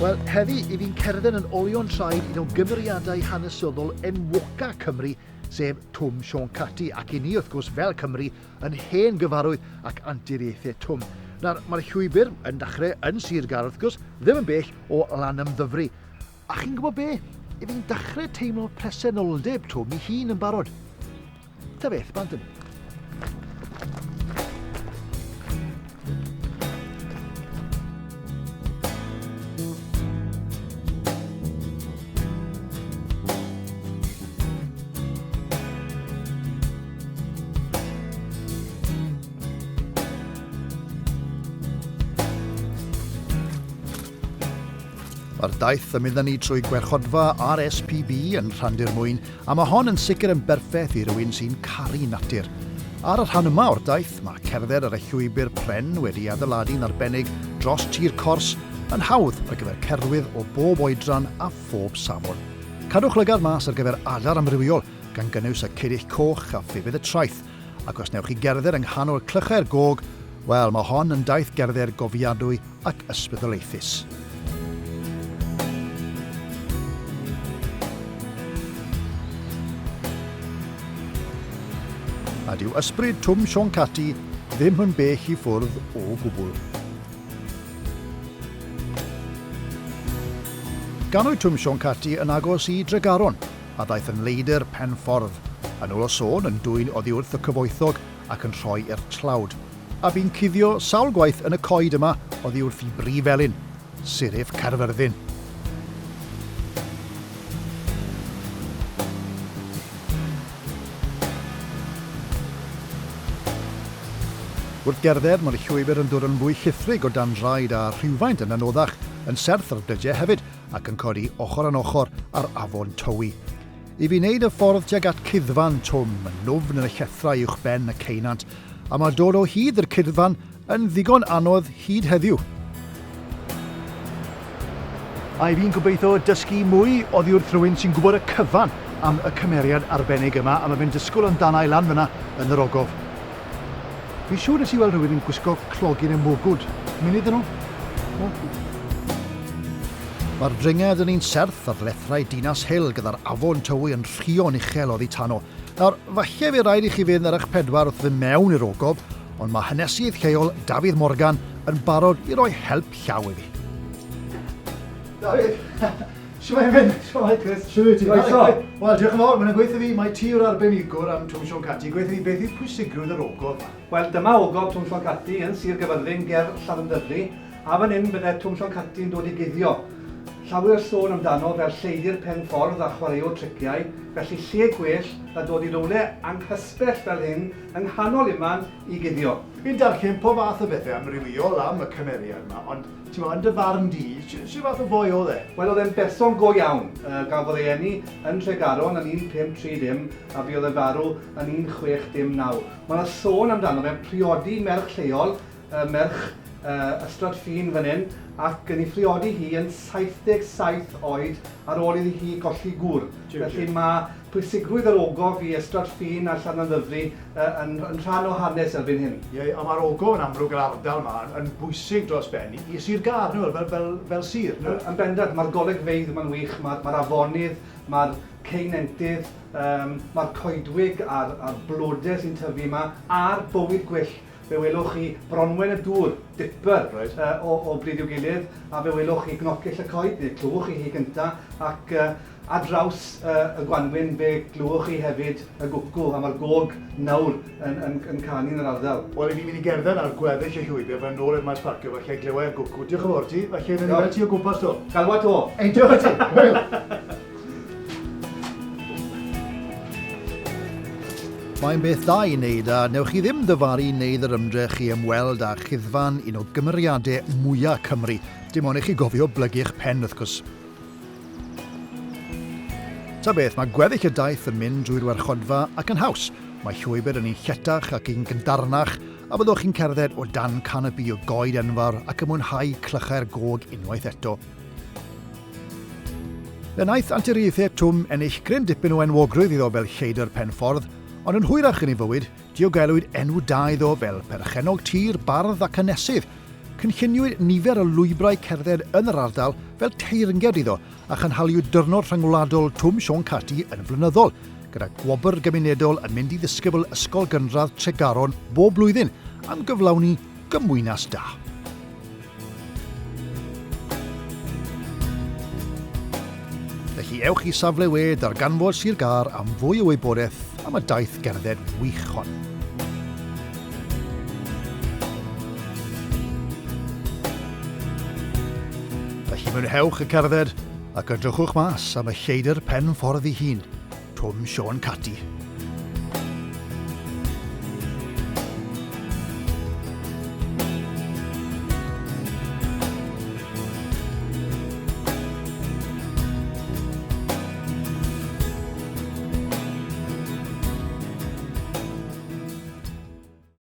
Wel, heddi, i fi'n cerdded yn olion traed un o gymeriadau hanesyddol enwoca Cymru, sef Twm Siôn Cati, ac i ni, wrth gwrs, fel Cymru, yn hen gyfarwydd ac anturiaethau Twm. Nawr, mae'r llwybr yn dechrau yn Sir Gâr, wrth gwrs, ddim yn bell o Lanymddyfri. A chi'n gwybod be? I fi'n dechrau teimlo presenoldeb Twm i hun yn barod. Ta beth, bant yn. Mae'r daith yn mynd â ni trwy gwarchodfa RSPB yn Rhandir Mwyn, a mae hon yn sicr yn berffaith i rywun sy'n caru natur. Ar y rhan yma o'r daith, mae cerdded ar y llwybr pren wedi adeiladu'n arbennig dros tir cors yn hawdd ar gyfer cerddwyr o bob oedran a phob safon. Cadwch lygad mas ar gyfer adar amrywiol, gan gynnwys y ceirill coch a phebydd y traeth, ac os wnewch chi gerdded yng nghanol clychau'r gog, wel, mae hon yn daith gerdded gofiadwy ac ysbrydoliaethus. A dyw ysbryd Twm Siôn Cati ddim yn bell i ffwrdd o gwbl. Ganwyd Twm Siôn Cati yn agos i Dregaron, a ddaeth yn leidr pen ffordd, yn ôl y sôn yn dwyn oddi wrth y cyfoethog ac yn rhoi i'r tlawd, a bu'n cuddio sawl gwaith yn y coed yma oddi wrth i brif felin, Siryf Caerfyrddin. Wrth gerdded, mae'r llwybr yn dod yn fwy llithrig o dan draed a rhywfaint yn anoddach, yn serth ar brydiau hefyd, ac yn codi ochr yn ochr â'r afon Tywi. I fi wneud y ffordd tuag at cuddfan Twm, yn nwfn yn y llethrau uwch ben y ceunant, a mae dod o hyd i'r cuddfan yn ddigon anodd hyd heddiw. A i fi'n gobeithio dysgu mwy oddi wrth rhywun sy'n gwybod y cyfan am y cymeriad arbennig yma, a mae fe'n disgwyl amdana i lan fyna yn yr ogof. Fi'n siŵr nes i weld rhywun yn gwisgo clogyn y mwgwd munud yn ôl. O. Mae'r dringad yn un serth ar lethrau Dinas Hill gyda'r afon Tywi yn rhuo'n uchel oddi tano. Nawr, falle fe raid i chi fynd ar eich pedwar wrth fynd mewn i'r ogof, ond mae hanesydd lleol Dafydd Morgan yn barod i roi help llaw i fi. Dafydd, shwmae mynd? Shwmae Chris. Shwt wyt ti? Croeso. Wel, diolch yn fawr, mae'n gweithio fi, mae ti yw'r arbenigwr am Twm Siôn Cati, gweithio fi beth yw pwysigrwydd yr ogof yma? Wel, dyma ogof Twm Siôn Cati yn Sir Gyfyrddin ger Llanymddyfri, a fan hyn bydde Twm Siôn Cati'n dod i guddio. Llawer o sôn amdano fel lleidr pen ffordd a chwaraewr triciau, felly lle gwell na dod i rywle anghysbell fel hyn yng nghanol unman i guddio. Fi'n darllen pob fath o bethau amrywiol am y cymeriad 'ma, ond Ti'n yn dy farn di, shwt fath o foi oedd e? Wel, oedd e'n berson go iawn. Gafodd ei eni yn Nhregaron yn 1530 a buodd e farw yn 1609. Mae 'na sôn amdano fe'n priodi merch lleol, merch Ystrad Ffin fan hyn, ac yn ei phriodi hi yn 77 oed ar ôl iddi hi golli gŵr. Felly mae pwysigrwydd yr ogof i Ystrad Ffin a Llanymddyfri yn yn rhan o hanes erbyn hyn. Ie, ond mae'r ogof yn amlwg yr ardal 'ma yn bwysig dros ben i Sir Gâr, nag yw e, fel fel fel sir, nag yw e? Yn bendant, mae'r golygfeydd yma'n wych, mae'r mae'r afonydd, mae'r ceunentydd, yym mae'r coedwig a'r a'r blode sy'n tyfu yma, a'r bywyd gwyllt. Fe welwch chi Bronwen y Dŵr, Dipper, Reit. yy o o bryd i'w gilydd, a fe welwch chi Gnocell y Coed, neu clywch chi hi gynta, ac yy Ar draws y gwanwyn fe glywch chi hefyd y gwcw a mae'r gog nawr yn yn yn canu yn yr ardal. Wel, 'y ni'n mynd i gerdded ar gweddill y llwybr fan nôl i'r maes parcio, falle glywai'r gwcw. Diolch yn fawr ti, falle wnawn ni weld ti o gwmpas 'to. Galwa 'to! Ei, diolch i ti! Hwyl! Mae'n beth da i wneud a wnewch chi ddim ddyfaru wneud yr ymdrech i ymweld â chuddfan un o gymeriadau mwya Cymru. Dim ond i chi gofio blygu'ch pen wrth gwrs. Ta beth, mae gweddill y daith yn mynd drwy'r warchodfa ac yn haws. Mae llwybr yn un lletach ac un gyndarnach, a byddwch chi'n cerdded o dan canopi o goed enfawr ac yn mwynhau clychau'r gog unwaith eto. Fe wnaeth anturiaethau Twm ennill cryn dipyn o enwogrwydd iddo fel lleidr pen ffordd, ond yn hwyrach yn ei fywyd, diogelwyd enw da iddo fel perchennog tir, bardd ac hanesydd. Cynlluniwyd nifer o lwybrau cerdded yn yr ardal fel teyrnged iddo a chynhaliwyd Diwrnod Rhyngwladol Twm Siôn Cati yn flynyddol, gyda gwobr gymunedol yn mynd i ddisgybl Ysgol Gynradd Tregaron bob blwyddyn am gyflawni gymwynas da. Felly ewch i safle we Darganfod Sir Gâr am fwy o wybodaeth am y daith gerdded wych hon. Felly mwynhewch y cerdded ac edrychwch mas am y lleidr pen ffordd ei hun, Twm Siôn Cati.